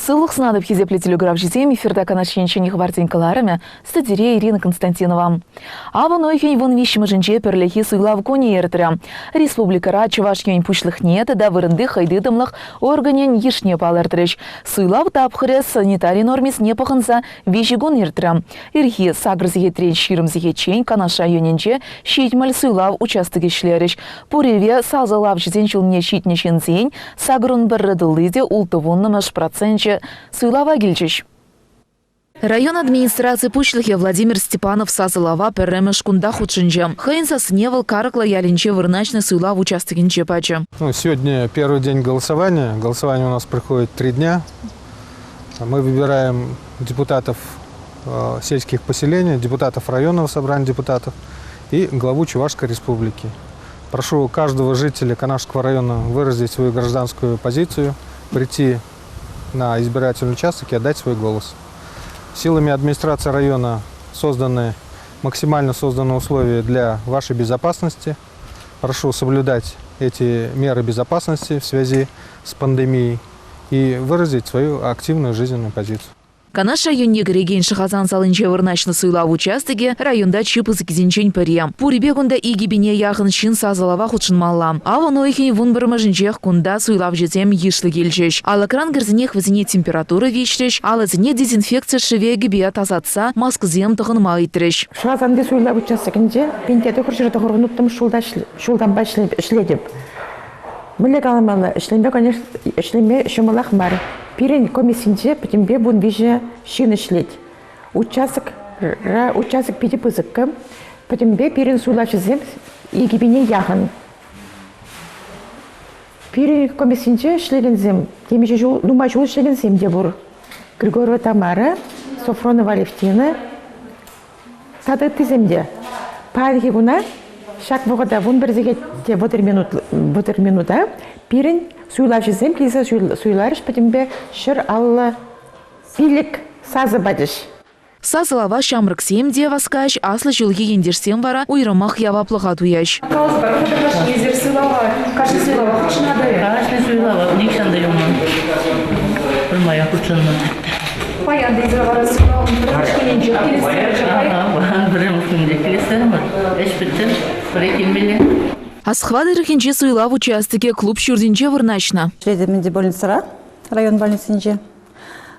Сывлӑх сунатӑп, хисеплӗ телеграфҫӑсем, эфирта Канаш ен ҫӗнӗ хыпарсен кӑларӑмӗ, студире Ирина Константинова. Авӑн уйӑхӗн 13-мӗшӗнче пӗрлехи суйлав кунӗ иртрӗ. Республикӑра Чӑваш Ен Пуҫлӑхне тата вырӑнти хӑйтытӑмлӑх органӗн йышне палӑртрӗҫ. Суйлав тапхӑрӗ санитари нормисене пӑхӑнса виҫӗ кун иртрӗ. Ирхи сакӑр сехетрен 20 сехетчен Канаш районӗнче 70 суйлав участокӗ ӗҫлерӗҫ. Пурӗпе сасӑлавҫӑсен ҫулне ҫитнӗ ҫынсен сакӑрӑн пӗрре тулли те ултӑ вуннӑмӗш проценчӗ суйлава килчӗҫ. Район администраци пуҫлӑхӗ Владимир Степанов сасӑлава пӗрремӗш кунта хутшӑнчӗ. Хӑйӗн сассине вӑл Карӑклӑ ялӗнче вырнаҫнӑ суйлав участокӗнче пачӗ. Ну, сегодня первый день голосования. Голосование у нас проходит 3 дня. Мы выбираем депутатов сельских поселений, депутатов районного собрания депутатов и главу Чувашской республики. Прошу каждого жителя Канашского района выразить свою гражданскую позицию, прийти на избирательный участок и отдать свой голос. Силами администрации района созданы, максимально созданы условия для вашей безопасности. Прошу соблюдать эти меры безопасности в связи с пандемией и выразить свою активную жизненную позицию. Канаш районне кӗрекен Шӑхасан салинче вырнаҫнӑ суйлав участокӗ районта чи пысӑккисенчен пӗри. Пурӗпе кунта 2000 яхӑн ҫын сасӑлава хутшӑнмалла. Авӑн уйӑхӗн 11-мӗшӗнчех кунта суйлавҫӑсем йышлӑ килчӗҫ. Алӑкран кӗрсенех вӗсене температура виҫрӗҫ, алӑсене дезинфекци шӗвекӗпе тасатса маскӑсем тӑхӑнма ыйтрӗҫ. Шӑхасанти суйлав участокӗнче 1996 ҫулта ҫултанпа ӗҫлетӗп. Мӗнле каламалла, ӗҫлеме, конечно, ӗҫлеме ҫӑмӑлах мар. Пирӗн комиссинче пӗтӗмпе 13 ҫын ӗҫлет. Участокра участок питӗ пысӑккӑ. Пӗтӗмпе пирӗн суйлавҫӑсем 2000 яхӑн. Пирӗн комиссинче ӗҫлекенсем темиҫе ҫул, нумай ҫул ӗҫлекенсем те пур. Григорьева Тамара, Софронова Алевтина тата ыттисем те. Паянхи куна ҫак вӑхӑта 11 сехет те 30 минут, 30 минута пирӗн суйлавҫӑсем килсе суйларӗҫ пӗтӗмпе 155 сасӑ пачӗҫ. Сасӑлава ҫамрӑксем те васкаҫ, аслӑ ҫулхи ентешсем вара уйрӑмах яваплӑха туяҫ. Калӑпӑр, эсир суйлава, кашни суйлава хутшӑнатӑр-и? Кашни суйлава нихҫан та юлман. Пӗрмаях хутшӑннӑ. Паян та эсир вара суйлавӑн пӗрремӗш кунӗнчех килестерӗр-ши? Ага, пӗрремӗш кунӗнчех килестерӗмӗр. Ӗҫ пӗтсен пӗрех килмелле. Асхва тӑрӑхӗнчи суйлав участокӗ клуб ҫуртӗнче вырнаҫнӑ. Ӗҫлетӗп ӗнтӗ больницӑра, район больницинче.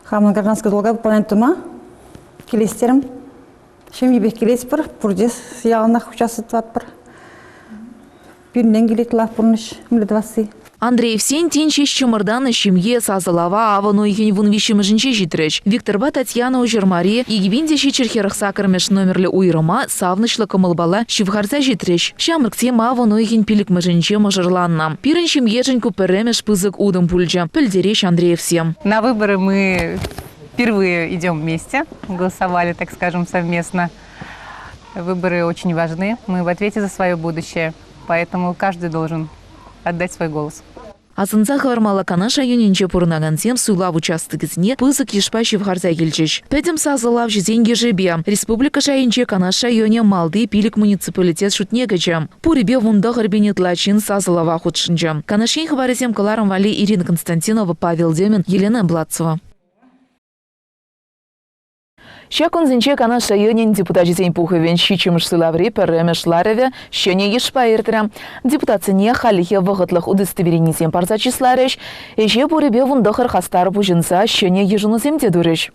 Хамӑн гражданский долга выполнять тума килес терӗм. Ҫемйипех килетпӗр, пурте яланах участвовать тӑватпӑр. Пирӗнтен килет лав пурнӑҫ мӗнле тӑвасси. Андреевсен тин ҫеҫ чӑмӑртанӑ ҫемье сасӑлава авӑн уйӑхӗн 13-мӗшӗнче ҫитрӗҫ. Викторпа Татьяна Уҫырмари 2748 номерлӗ уйрӑма савӑнӑҫлӑ кӑмӑлпала ҫывхарса ҫитрӗҫ. Ҫамрӑксем авӑн уйӑхӗн пиллӗкмӗшӗнче мӑшӑрланнӑ. Пирӗн ҫемьешӗн ку пӗрремӗш пысӑк утӑм пулчӗ, пӗлтереҫ Андреевсем. На выборы мы впервые идем вместе, голосовали, так скажем, совместно. Выборы очень важны, мы в ответе за свое будущее, поэтому каждый должен отдать свой голос. Асӑнса хӑвармалла Канаш районӗнче пурӑнакансем суйлав участокӗсене пысӑк йышпа ҫывхарса килчӗҫ. Пӗтӗм сасӑлавҫӑсен йышӗпе республика шайӗнче Канаш районӗ малти пилӗк муниципалитет шутне кӗчӗ. Пурӗпе 19 пин ытла ҫын сасӑлава хутшӑнчӗ. Канаш ен хыпарӗсем кӑларӑм валли Ирина Константинова, Павел Демин, Елена Блацева. Ҫак кунсенче Канаш районӗн депутачӗсен пухӑвӗн ҫиччӗмӗш суйлаври пӗрремӗш ларӑвӗ ҫӗнӗ йышпа иртрӗ. Депутатсене хальлӗхе вӑхӑтлӑх удостоверенисем парса чысларӗҫ. Ӗҫе пурӗпе 19 хастар пуҫӑнса ҫӗнӗ йышӑнусем те турӗҫ.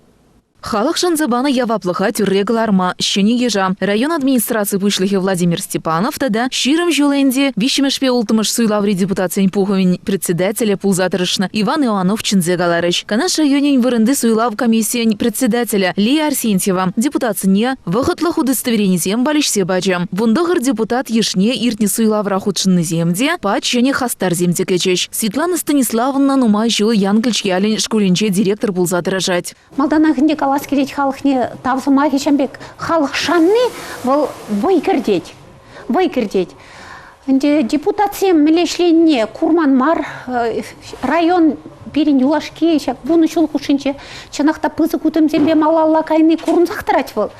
Халӑх шанса панӑ яваплӑха тӳрре кӑларма ҫӗнӗ йыша район администраци пуҫлӑхӗ Владимир Степанов тата 20 ҫул ӗнтӗ виҫҫӗмӗшпе улттӑмӗш суйлаври депутатсен пухӑвӗн председателӗ пулса тӑрӑшнӑ Иван Иванов чӗнсе каларӗҫ. Канаш районӗн вырӑнти суйлав комиссийӗн председателӗ Лия Арсентьева депутатсене вӑхӑтлӑх удостоверенисем валеҫсе пачӗ. 19 депутат йышне иртнӗ суйлавра хутшӑннисем те, пач ҫӗнӗ хастарсем те кӗчӗҫ. Светлана Станиславовна нумай ҫул Янкӑлч ялӗн шкулӗнче директор пулса тӑрӑшать. Малтанах ӗнтӗ калас килет халӑхне тав сӑмахӗ ҫам пек халӑх шанни вӑл вӑй кӗртет. Вӑй кӗртет. Ӗнтӗ депутатсем мӗнле ӗҫленине курман мар. Район пирӗн юлашки ҫак 10 ҫул хушшинче чӑнах та пысӑк утӑмсемпе малалла кайни курӑнсах тӑрать вӑл.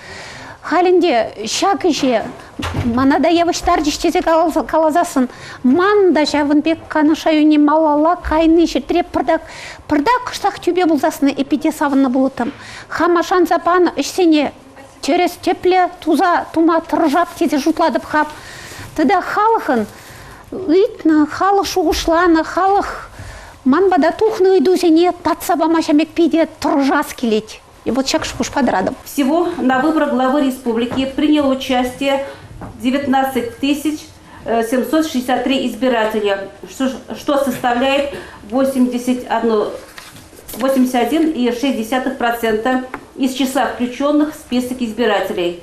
Халь ӗнтӗ ҫак ӗҫе мана та явӑҫтарчӗҫ тесе каласассӑн ман та ҫавӑн пек Канаш районне малалла кайни ҫӗртре пӑртак пӑртак кӑштах тӳпе пулсассӑн эпӗ те савӑннӑ пулӑттӑм. Хама шанса панӑ ӗҫсене тӗрӗс тӗплӗ туса тума тӑрӑшап тесе шутлатӑп хам. Тата халӑхӑн ыйтнӑ, халӑх шухӑшланӑ, халӑх ман пата тухнӑ ыйтусене татса пама ҫав пек питӗ тӑрӑшас килет. И вот ҫак шухӑшпа тӑратӑп. Всего на выборах главы республики приняло участие 19 тысяч 763 избирателя, что составляет 81,6% из числа включенных в список избирателей.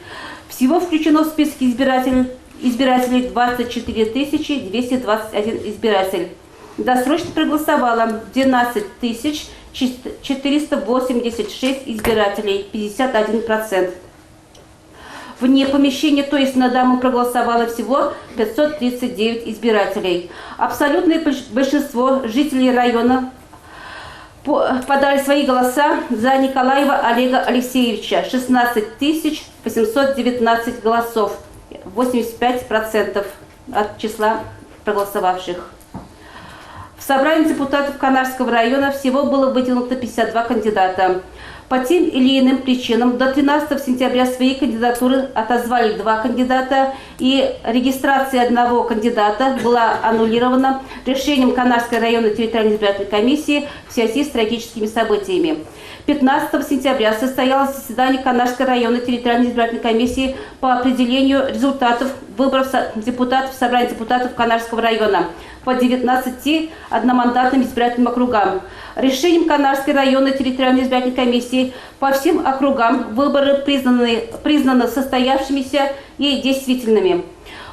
Всего включено в список избирателей, избирателей 24 221 избиратель. Досрочно проголосовало 12 486 избирателей, 51%. Вне помещения, то есть на дому, проголосовало всего 539 избирателей. Абсолютное большинство жителей района подали свои голоса за Николаева Олега Алексеевича 16 819 голосов, 85% от числа проголосовавших. В собрании депутатов Канарского района всего было выдвинуто 52 кандидата. По тем или иным причинам до 13 сентября свои кандидатуры отозвали два кандидата, и регистрация одного кандидата была аннулирована решением Канарской районной территориальной избирательной комиссии в связи с трагическими событиями. 15 сентября состоялось заседание Канарской районной территориальной избирательной комиссии по определению результатов выборов депутатов Собрания депутатов Канарского района по 19 одномандатным избирательным округам. Решением Канарской районной территориальной избирательной комиссии по всем округам выборы признаны, признаны состоявшимися и действительными.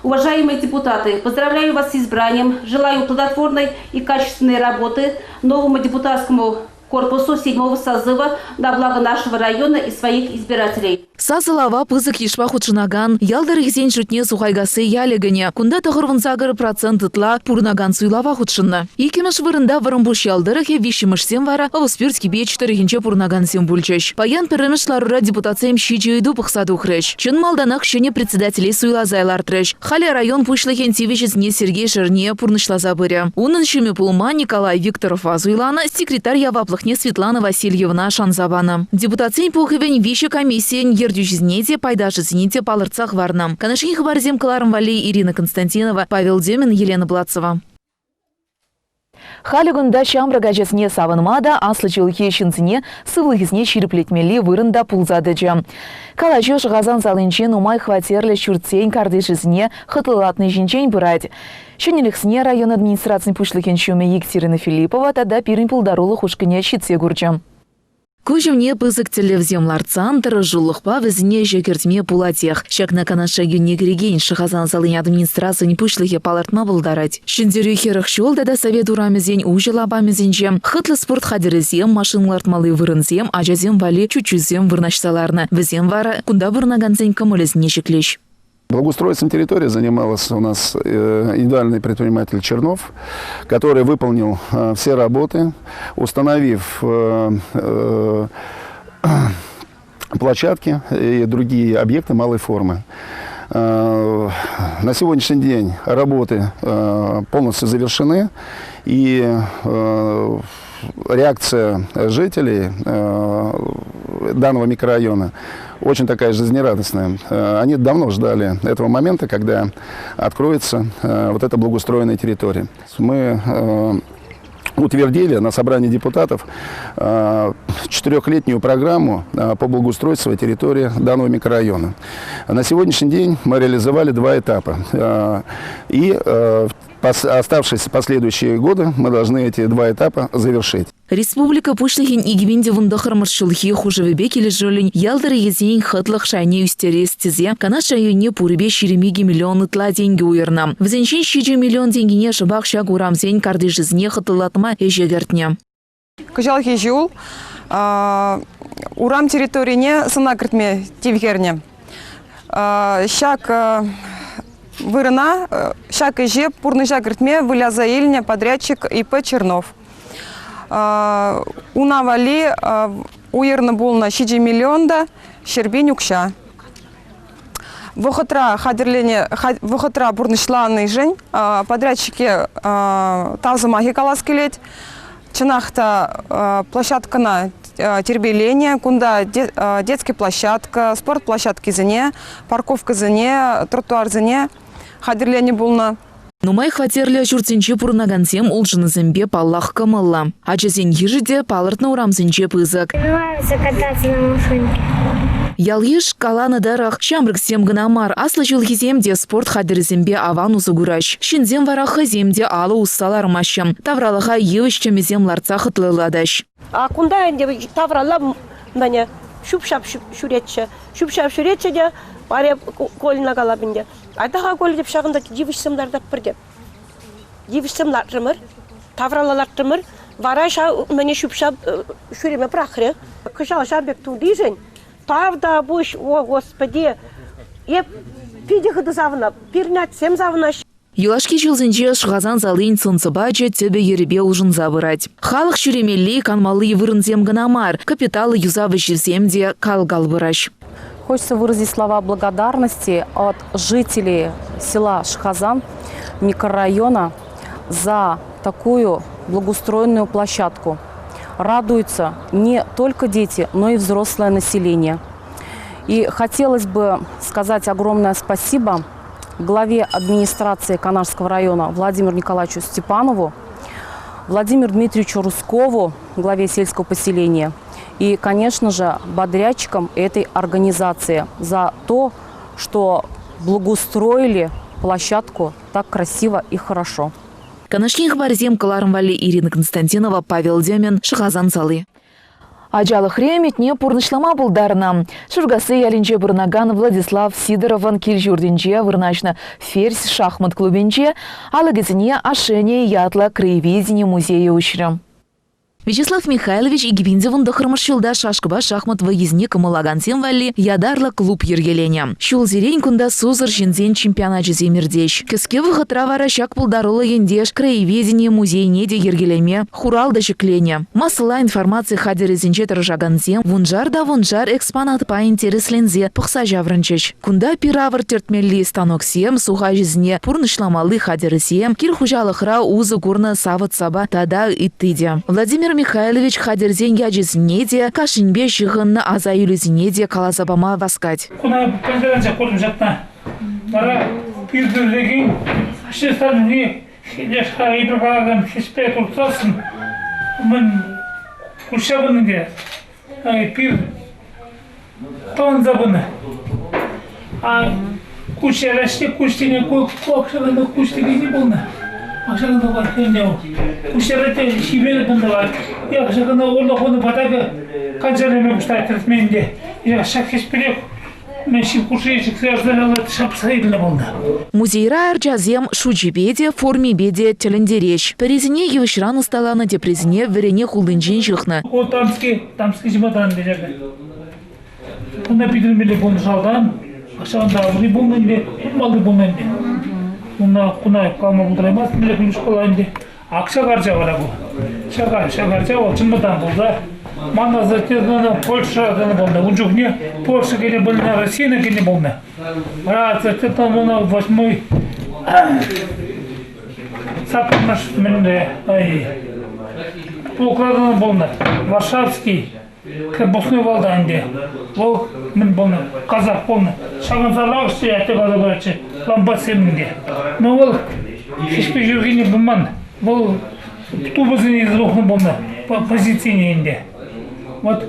Уважаемые депутаты, поздравляю вас с избранием, желаю плодотворной и качественной работы новому депутатскому корпусу седьмого созыва на благо нашего района и своих избирателей. Сасӑлава пысӑк йышпа хутшӑнакан ял тӑрӑхӗсен шутне Сухайкасси ялӗ кӗнӗ. Кунта 98% ытла пурӑнакан суйлава хутшӑннӑ. Иккӗмӗш вырӑнта Вӑрӑмпуҫ ял тӑрӑхӗ, виҫҫӗмӗшсем вара Ӑвӑспӳрт Кипеч тӑрӑхӗнче пурӑнакансем пулчӗҫ. Паян пӗрремӗш ларура депутатсем ҫичӗ ыйту пӑхса тухрӗҫ. Чӑн малтанах ҫӗнӗ председателе суйласа лартрӗҫ. Халӗ район пуҫлӑхӗн тивӗҫӗсене Сергей Шерне пурнӑҫласа пырӗ. Унӑн ҫумӗ пулма Николай Викторова суйланӑ, секретарь яваплӑхне Светлана Васильевна шанса панӑ. Депутатсен пухӑвӗн виҫӗ комиссийӗн ертӳҫисене те, пайташӗсене те палӑртса хӑварнӑ. Канашри хыпарсем кӑларӑм валли Ирина Константинова, Павел Демин, Елена Плацева. Халӗ кунта ҫамрӑк ачасене савӑнма та, аслӑ ҫулхи ҫынсене сывлӑхӗсене ҫирӗплетмелли вырӑн та пулса тӑчӗ. Калаҫу Шӑхасан салинче нумай хваттерлӗ ҫуртсен картишӗсене хӑтлӑлатни ҫинчен пырать. Ҫӗнӗлӗхсене район администрацин пуҫлӑхӗн ҫумӗ Екатерина Филиппова тата пирӗн пултарулӑх ушкӑнӗ ҫитсе курчӗ. Куҫ умне пысӑк тӗллевсем лартсан тӑрӑшулӑхпа вӗсене ӗҫе кӗртме пулатех. Ҫакна Канаш районне кӗрекен Шӑхасан салин администрацийӗн пуҫлӑхӗ палӑртма пултарать. Ҫӗнтерӳ 40 ҫул тата Совет урамӗсен уҫӑ лапамӗсенче хӑтлӑ спорт хатӗрӗсем, машина лартмалли вырӑнсем, ачасем валли чуччусем вырнаҫса ларнӑ. Вӗсем вара кунта пурӑнакансен кӑмӑлӗсене ҫӗклӗҫ. Благоустройством территории занимался у нас э, индивидуальный предприниматель Чернов, который выполнил э, все работы, установив э, площадки и другие объекты малой формы. На сегодняшний день работы полностью завершены, и реакция жителей данного микрорайона очень такая жизнерадостная. Они давно ждали этого момента, когда откроется вот эта благоустроенная территория. Мы утвердили на собрании депутатов четырехлетнюю программу по благоустройству территории данного микрорайона. На сегодняшний день мы реализовали два этапа. И оставшиеся последующие годы мы должны эти два этапа завершить. Республика Пуҫлӑхӗн 2019 ҫулхи хушӑвӗпе килӗшӳллӗн ял тӑрӑхӗсен хӑтлӑх шайне ӳстерес тесе Канаш районне пурӗпе 22 миллион ытла тенкӗ уйӑрнӑ. Вӗсенчен 7 миллион тенкине шӑпах ҫак урамсен картишӗсене хӑтлӑлатма ӗҫе кӗртнӗ. Кӑҫалхи ҫул урам территорине сӑна кӗртме тивхернӗ. Ҫак вырӑна, ҫак ӗҫе пурнӑҫа кӗртме выляса илнӗ подрядчик ИП Чернов. Уна валли уйӑрнӑ пулнӑ 7 миллион та 100 пин укҫа. Вӑхӑтра хатӗрленӗ, вӑхӑтра пурнӑҫланишӗн подрядчике тав сӑмахӗ калас килет. Чӑнах та площадкӑна тирпейленӗ. Кунта детский площадка, спорт площадкисене, парковкӑсене, тротуарсене хатӗрленӗ пулнӑ. Нумай хваттерлӗ ҫуртсенче пурӑнакансем улшӑнусемпе, паллах, кӑмӑллӑ. Ачасен йышӗ те палӑртнӑ урамсенче пысӑк. Нравится кататься на машинке. Ял-йыш каланӑ тӑрӑх, ҫамрӑксем кӑна мар, аслӑ ҫулхисем те спорт хатӗрӗсемпе аван усӑ кураҫ. Ҫынсем вара хӑйсем те алӑ усса лармаҫҫӗ. Тавралӑха йывӑҫ тӗмӗсем лартса хӑтлӑлатаҫ. А кунта ӗнтӗ тавралла мӗне ҫӳп-ҫап ҫӳретчӗ. Ҫӳп-ҫап ҫӳретчӗ те Варя Кольӑна калап ӗнтӗ. Айта-ха, Коля, теп, ҫакӑнта йывӑҫсем лартатпӑр теп. Йывӑҫсем лартрӑмӑр, тавралла лартрӑмӑр. Вара ҫав мӗне ҫӳп-ҫап ҫӳреме пӑрахрӗ. Кӑҫал ҫав пек тутишӗн тавтапуҫ, о, Господи, эп питӗ хытӑ савӑнап. Пирӗн атьсем савӑнаҫҫӗ. Юлашки ҫулсенче Шӑхасан салин сӑн-сӑпачӗ тӗпӗ-йӗрӗпе улшӑнса пырать. Халӑх ҫӳремелли, канмалли вырӑнсем кӑна мар, капиталлӑ юсав ӗҫӗсем те кал-кал пыраҫ. Хочется выразить слова благодарности от жителей села Шхазан микрорайона за такую благоустроенную площадку. Радуются не только дети, но и взрослое население. И хотелось бы сказать огромное спасибо главе администрации Канашского района Владимиру Николаевичу Степанову, Владимиру Дмитриевичу Рускову, главе сельского поселения, и, конечно же, подрядчикам этой организации за то, что благоустроили площадку так красиво и хорошо. Канаш ен хыпарӗсем кӑларӑм валли Ирина Константинова, Павел Демин, Шӑхасан сали. Ачалӑхри ӗмӗтне пурнӑҫлама пултарнӑ. Шуркасси ялӗнче пурӑнакан Владислав Сидоровӑн кил-ҫуртӗнче вырнаҫнӑ Ферзь шахмат клубӗнче алӑкӗсене Ашшӗне ятлӑ краеведени музейӗ уҫрӗ. Вячеслав Михайлович 2019 ҫулта шашкӑпа шахмат вӑййисене кӑмӑллакансем валли ятарлӑ клуб йӗркеленӗ. Ҫулсерен кунта сусӑр ҫынсен чемпионачӗсем иртӗҫ. Кӗске вӑхӑтра вара ҫак пултаруллӑ ентеш краеведени музейне те йӗркелеме хурал та ҫӗкленӗ. Массӑлла информаци хатӗрӗсенче тӑрӑшакансем вуншар та вуншар экспонатпа интересленсе пӑхса ҫаврӑнчӗҫ. Кунта пир-авӑр тӗртмелли станоксем, сухаҫӑсене пурнӑҫламалли хатӗрсем, кил-хуҫалӑхра усӑ курнӑ савӑт-сапа тата ытти те. Владимир Михайлович хатӗрсен ячӗсене те, кашнинпе ҫыхӑннӑ аса илӳсене те каласа пама васкать. Куна пӗлтеренсе куртӑм ҫакна. Вара пир тӳрлекен ӗҫ Леш-ха эпир калакан хӗҫпе туртсассӑн мӗн куҫса пынӑ те пир тӑвӑнса пынӑ. А куҫ яраҫҫӗ, куҫ тене ку акшакана куҫ текенни пулнӑ. Акшакана ӗнтӗ вӑл. Куҫ ярать те ҫиме тытӑннӑ. Акшакана урлӑ хунӑ патакӗ канчалеме пуҫлать тӗртмен те. Ҫак хӗҫпелех Музейра арчасем шучӗпе те, формипе те тӗлӗнтереҫ. Пӗрисене йывӑҫран ӑсталанӑ, теприсене вӗрене хуллинчен ҫыхнӑ. Ку Тамски, Тамски чемодан теҫҫӗ. Кунта питӗрмелле пулнӑ шалтан, ҫавӑнта аври пулнӑ ӗнтӗ, малти пулнӑ ӗнтӗ. Унна куна калама пултараймастӑн, мӗнле ключ школа ӗнтӗ. Ак ҫак арча вара ку. Ҫак, ҫак арча вӑл чӑмӑртан пулса ман асатте Польша тӑнӑ пулнӑ. Ун чухне Польша кӗнӗ пулнӑ, Россияна кӗнӗ пулнӑ. Вара асатте тӑнӑ восьмой саккӑрмӗш мӗнре, ай, полкра тӑнӑ пулнӑ. Варшавский Крепостной валта ӗнтӗ. Вӑл мӗн пулнӑ, казах пулнӑ. Ҫакӑнса ларчӗ, атте каласа паратчӗ, лампадсем ӗнтӗ. Но вӑл хӗҫпе ҫӳркене пулман. Вӑл тупӑсене илсе тухнӑ пулнӑ, позицине ӗнтӗ. Вот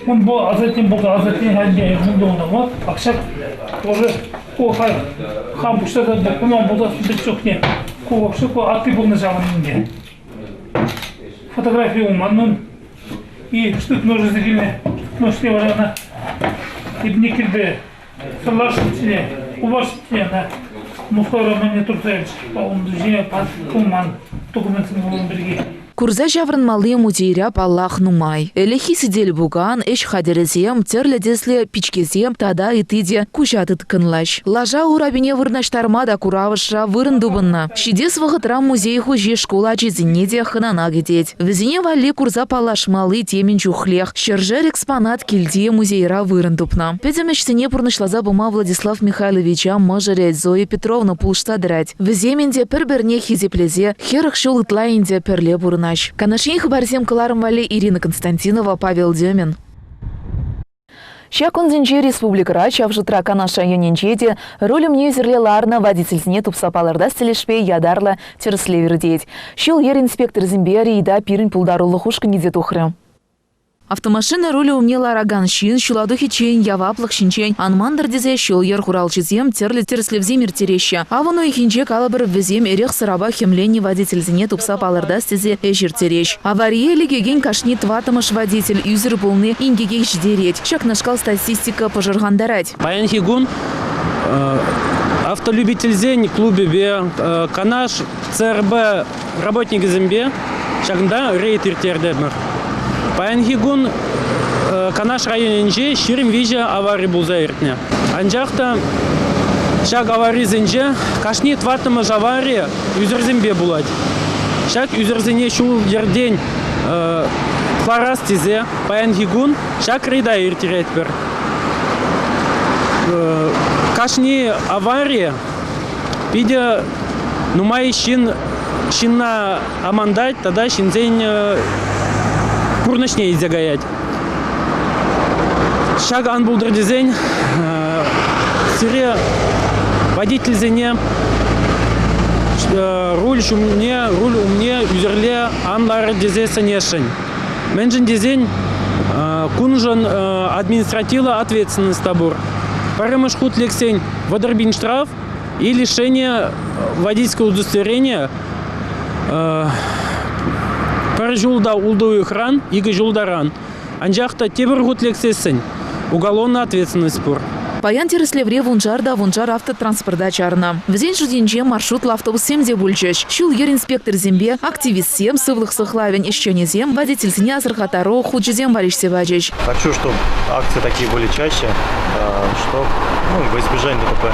он был асаттен пулса, асаттен ӗнтӗ ун тунӑ. Вот ак ҫак тоже ку хам пуҫласа куман пулса чухне ку вообще ку атти пулнӑ ҫавӑн ӗнтӗ. Фотографи манӑн и штык ножницы килнӗ. Ножне вара ӑна ипне килте сӑрлашсене, купашсене ӑна Мускавра мӗнне туртса илчӗ. Ун ҫине пулман документсем пулман пирки. Курса ҫаврӑнмалли музейра, паллах, нумай. Ӗлӗкхи сӗтел-пукан, ӗҫ хатӗрӗсем, тӗрлӗ тӗслӗ пичкесем тата ытти те куҫа тыткӑнлаҫ. Лаша урапине вырнаҫтарма та куравӑшра вырӑн тупӑннӑ. Ҫитес вӑхӑтра музей хуҫи шкул ачисене те хӑнана кӗтет. Вӗсене валли курса паллашмалли темӗн чухлех. Ҫӗршер экспонат килти музейра вырӑн тупнӑ. Пӗтӗм ӗҫсене пурнӑҫласа пыма Владислав Михайловича мӑшӑрӗ Зоя Петровна пулӑшса тӑрать. Вӗсем ӗнтӗ пӗр-пӗрне хисеплесе 40 ҫул ытла ӗнтӗ пӗрле пурӑнаҫ. Канаш Ен хыпарсем кӑларӑм валли Ирина Константинова, Павел Демин. Ҫак кунсенче республикӑра, ҫав шутра Канаш районӗнче те, руль умне ӳсӗрле ларнӑ водительсене тупса палӑртас тӗлӗшпе ятарлӑ тӗрӗслев иртет. Ҫул-йӗр инспекторӗсемпе рейда пирӗн пултарулӑх ушкӑнӗ те тухрӗ. Автомашина рулӗ умне ларакан ҫын ҫула тухиччен яваплӑх ҫинчен ан мантӑр тесе ҫул-йӗр хуралҫисем тӗрлӗ тӗрӗслевсем ирттереҫҫӗ. Авӑн уйӑхӗнче, калӑпӑр, вӗсем эрех-сӑрапа хӗмленнӗ водительсене тупса палӑртас тесе ӗҫ ирттереҫ. Аварие лекекен кашни тӑваттӑмӗш водитель ӳсӗр пулни инкеке ҫитерет. Ҫакнашкал статистика пӑшӑрхантарать. Паянхи кун автолюбительсен клубӗпе, Канаш ЦРБ работникӗсемпе ҫакӑнта рейд ирттертӗмӗр. Паянхи кун Канаш районӗнче 23 авари пулса иртнӗ. Анчах та ҫак аварисенче кашни тӑваттӑмӗш авари ӳсӗрсемпе пулать. Ҫак ӳсӗрсене ҫул-йӗртен хӑварас тесе паянхи кун ҫак рейда ирттеретпӗр. Кашни авари питӗ нумай ҫын ҫынна амантать тата ҫынсен пурнӑҫне илсе каять. Ҫак ан пултӑр тесен сире водительсене руль ҫумне, руль умне ӳсӗрле ан ларӑр тесе сӗнесшӗн. Мӗншӗн тесен куншӑн административлӑ ответственность та пур. Пӗрремӗш хут лексен 30 000 штраф и лишение водительского удостоверения пӗр ҫулта ултӑ уйӑхран, икӗ ҫултаран. Анчах та тепӗр хут лексессӗн уголовная ответственность пур. Паян тӗрӗслевре вуншар та вуншар автотранспорта чарнӑ. Вӗсен шутӗнче маршрутлӑ автобуссем те пулчӗҫ. Ҫул-йӗр инспекторӗсемпе активистсем, сывлӑх сыхлавӗн ӗҫченӗсем водительсене асӑрхаттару хучӗсем валеҫсе пачӗҫ. Хочу, чтобы акции такие были чаще, чтобы ну, во избежание ДТП.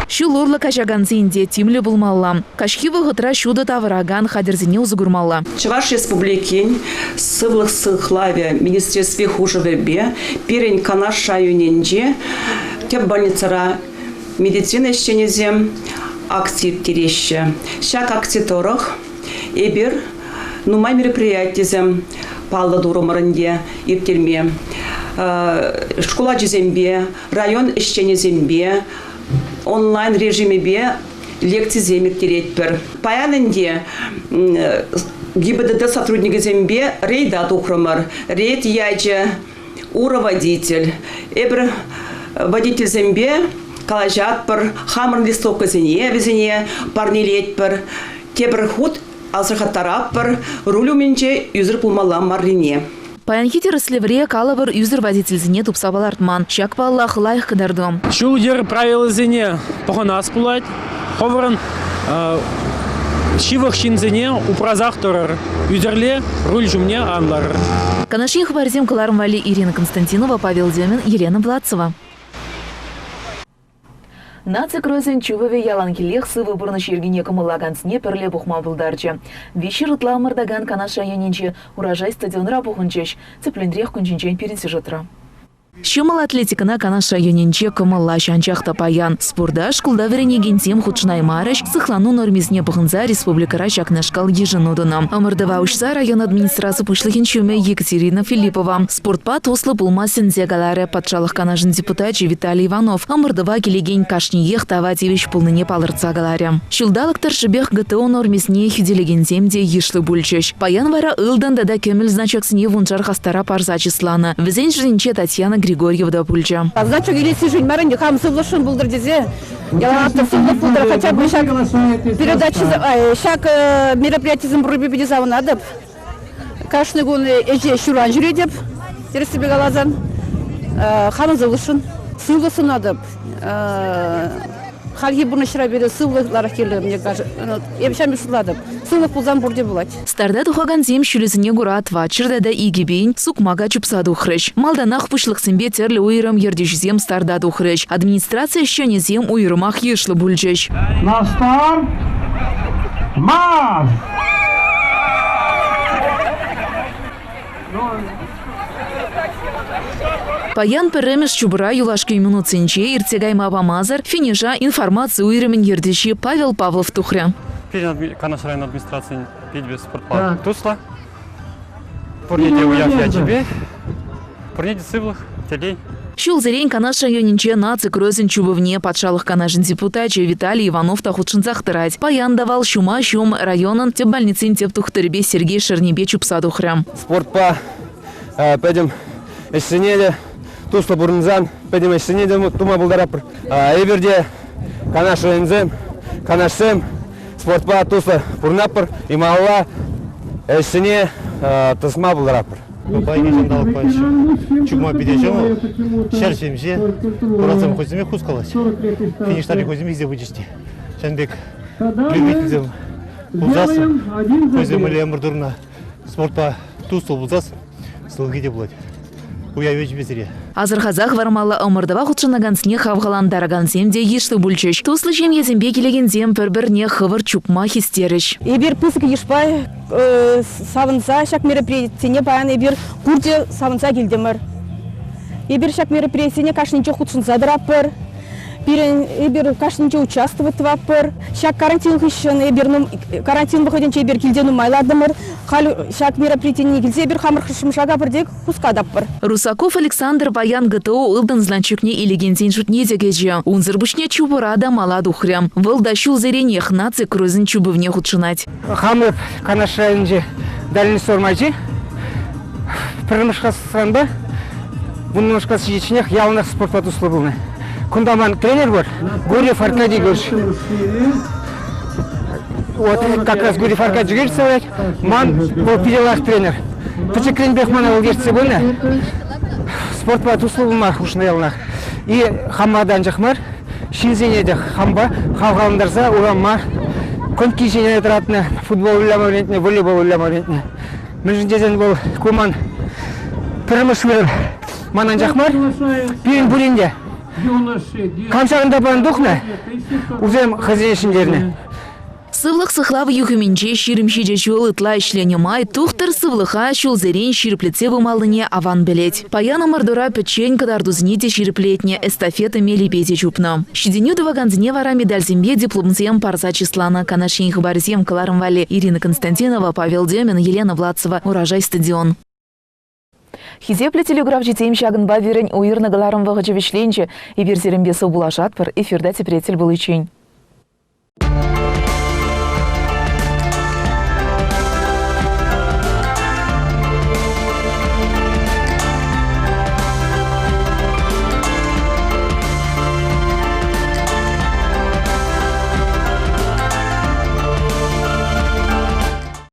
Ҫул урлӑ каҫакансен те тимлӗ пулмалла. Каҫхи вӑхӑтра ҫутӑ тавӑракан хатӗрсене усӑ курмалла. Чӑваш Республикин Сывлӑх сыхлавӗ министерстви хушӑвӗпе пирӗн Канаш районӗнче тӗп больницӑра медицина ӗҫченӗсем акци ирттереҫҫӗ. Ҫак акци тӑрӑх эпир нумай мероприятисем паллӑ турӑмӑр ӗнтӗ ирттерме. Шкул ачисемпе, район ӗҫченӗсемпе онлайн режимӗпе лекцисем ирттеретпӗр. Паян ӗнтӗ ГИБДД сотрудникӗсемпе рейда тухрӑмӑр. Рейд ячӗ урӑ водитель. Эпир водительсемпе калаҫатпӑр, хамӑр листовкӑсене вӗсене парнелетпӗр. Тепӗр хут асӑрхаттаратпӑр, руль умӗнче ӳсӗр пулмалла маррине. Паянхи тӗрӗслевре, калӑпӑр, ӳсӗр водительсене тупса палӑртман. Ҫак, паллах, лайӑх кӑтарту. Ҫул-йӗр правилисене пӑхӑнас пулать. Хӑвӑрӑн ҫывӑх ҫынсене упрасах тӑрӑр. Ӳсӗрле руль ҫумне ан ларӑр. Канаш Ен хыпарӗсем кӑларӑм валли Ирина Константинова, Павел Демин, Елена Владцева. Наци кросӗн чупӑвӗ яланхиллех сывӑ пурнӑҫ йӗркине кӑмӑллакансене пӗрле пухма пултарчӗ. Виҫҫӗр ытла ӑмӑртакан Канаш районӗнчи Урожай стадионра пухӑнчӗҫ. Тӗплӗнрех кун ҫинчен пирӗн сюжетра. Ҫӑмӑл атлетикӑна Канаш районӗнче кӑмӑллаҫ, анчах та паян спорта шкулта вӗренекенсем хутшӑнаймарӗҫ, сыхлану нормисене пӑхӑнса республикӑра ҫакнашкал йышӑну тунӑ. Ӑмӑртӑва уҫса район администраци пуҫлӑхӗн ҫумӗ Екатерина Филиппова спортпа туслӑ пулма сӗнсе каларӗ. Патшалӑх Канашӗн депутачӗ Виталий Иванов ӑмӑртӑва килекен кашниех тава тивӗҫ пулнине палӑртса каларӗ. Ҫулталӑк тӑршшӗпех ГТО нормисене хӳтӗлекенсем те йышлӑ пулчӗҫ. Паян вара ылтӑн тата кӗмӗл значоксене вуншар хастара парса чысланӑ. Вӗсен шутӗнче Татьяна Григорьева та пулчӗ. Значок илессишӗн мар ӗнтӗ, хам сывлӑхшӑн пултӑр тесе яланах сывлӑх пултӑр. Хотя бы ҫак передача, ҫак мероприятисем пуррипе питӗ савӑнатӑп. Кашни кун ӗҫе ҫуран ҫӳретӗп, тӗрӗссипе каласан. Хамӑн сывлӑхшӑн. Сывлӑх сунатӑп. Хальхи пурнӑҫра пире сывлӑх ытларах кирлӗ, мне кажется. Эп ҫав шутлатӑп. Сывлӑх пулсан пурте пулать. Старта тухакансем ҫулӗсене кура тӑватҫӗр тата 2000 сукмака чупса тухрӗҫ. Малтанах пуҫлӑхсемпе тӗрлӗ уйрӑм ертӳҫӗсем старта тухрӗҫ. Администраци ӗҫченӗсем уйрӑмах йышлӑ пулчӗҫ. На старт! Марш! Паян пӗрремӗш чупӑра юлашки минутсенче иртсе кайма памасӑр финиша информаци уйрӑмӗн ертӳҫи Павел Павлов тухрӗ. Пирӗн Канаш район администрацийӗн питӗ спортпа туслӑ. Пурне те уяв ячӗпе, пурне те сывлӑх, телей. Ҫулсерен Канаш районӗнче наци кросӗн чупӑвне Патшалӑх Канашӗн депутачӗ Виталий Иванов та хутшӑнсах тӑрать. Паян та вӑл ҫума-ҫум районӑн тӗп больницин тӗп тухтӑрӗпе Сергей Шернипе чупса тухрӗ. Спортпа пӗтӗм ӗҫсене те туслӑ пурӑнсан пӗтӗм ӗҫсене те тума пултаратпӑр. Эпир те Канаш районсем, Канашсем спортпа туслӑ пурӑнатпӑр и малалла ӗҫсене тӑсма пултаратпӑр. Паянхи ҫанталӑкпа чупма питӗ ҫӑмӑл. Ҫӗр ҫемҫе, урасем хӑйсемех хускалаҫҫӗ. Фиништари хӑйсем илсе пычӗҫ те. Ҫавӑн пек любительсем пулсассӑн, хӑйсем мӗнле ӑмӑртурнӑ спортпа туслӑ пулсассӑн сывлӑхӗ те пулать. Уяв ячӗпе сире. Асӑрхасах вармалла ӑмӑртӑва хутшӑнакансене хавхалантаракансем те йышлӑ пулчӗҫ. Туслӑ ҫемьесемпе килекенсем пӗр-пӗрне хӑвӑрт чупма хистерӗҫ. Эпир пысӑк йышпа савӑнса ҫак мероприятине паян эпир пурте савӑнса килтӗмӗр. Эпир ҫак мероприятине кашнинче хутшӑнса тӑратпӑр. Пирӗн эпир кашнинче участвовать тӑватпӑр. Ҫак карантин хыҫҫӑн эпир карантин вӑхӑтӗнче эпир килте нумай лартӑмӑр. Халь ҫак мероприятине килсе эпир хамӑр шӑмшака пӗртек хускататпӑр. Русаков Александр паян ГТО ылтӑн значокне илекенсен шутне те кӗчӗ. Унсӑр пуҫне чупӑра та мала тухрӗ. Вӑл та ҫулсеренех наци кросӗн чупӑвне хутшӑнать. Хам эп Канаш районӗнчи Дальний Сор мачи. Пӗрремӗш класранпа вуннӑмӗш класс ҫитичченех яланах спортпа туслӑ пулнӑ. Кунта ман тренер пур, Гурьев Аркадий Григорьевич. Вот как раз Гурьев Аркадий Григорьевич говорит, ман вӑл питӗ лайӑх тренер. Пӗчӗкренпех мана вӑл ертсе пынӑ. Спортпа туслӑ пулма хушнӑ яланах. И хама та анчах мар, ҫынсене те хампа хавхалантарса урама коньки ҫине тӑратнӑ, футбол выляма вӗрентнӗ, волейбол выляма вӗрентнӗ. Мӗншӗн тесен вӑл ку ман пӗрремӗш вырӑн. Ман анчах мар, пирӗн пурин те. Кам ҫакӑнта паян тухнӑ, вӗсем хӑйсене ҫӗнтернӗ. Сывлӑх сыхлав юхӑмӗнче 27 ҫул ытла ӗҫленӗ май тухтӑр сывлӑха ҫулсерен ҫирӗплетсе пымаллине аван пӗлет. Паян ӑмӑртура пӗччен кӑтартусене те ҫирӗплетнӗ, эстафета мелӗпе те чупнӑ. Ҫитӗнӳ тӑвакансене вара медальсемпе дипломсем парса чысланӑ. Канаш Ен хыпарӗсем кӑларӑм валли Ирина Константинова, Павел Демин, Елена Владцева, Урожай стадион. Хисеплӗ телеграфҫӑсем ҫакӑнпа пирӗн уйӑрнӑ кӑларӑм вӑхӑчӗ вӗҫленчӗ. Эпир сирӗнпе сывпуллашатпӑр, эфирта тепре тӗл пуличчен.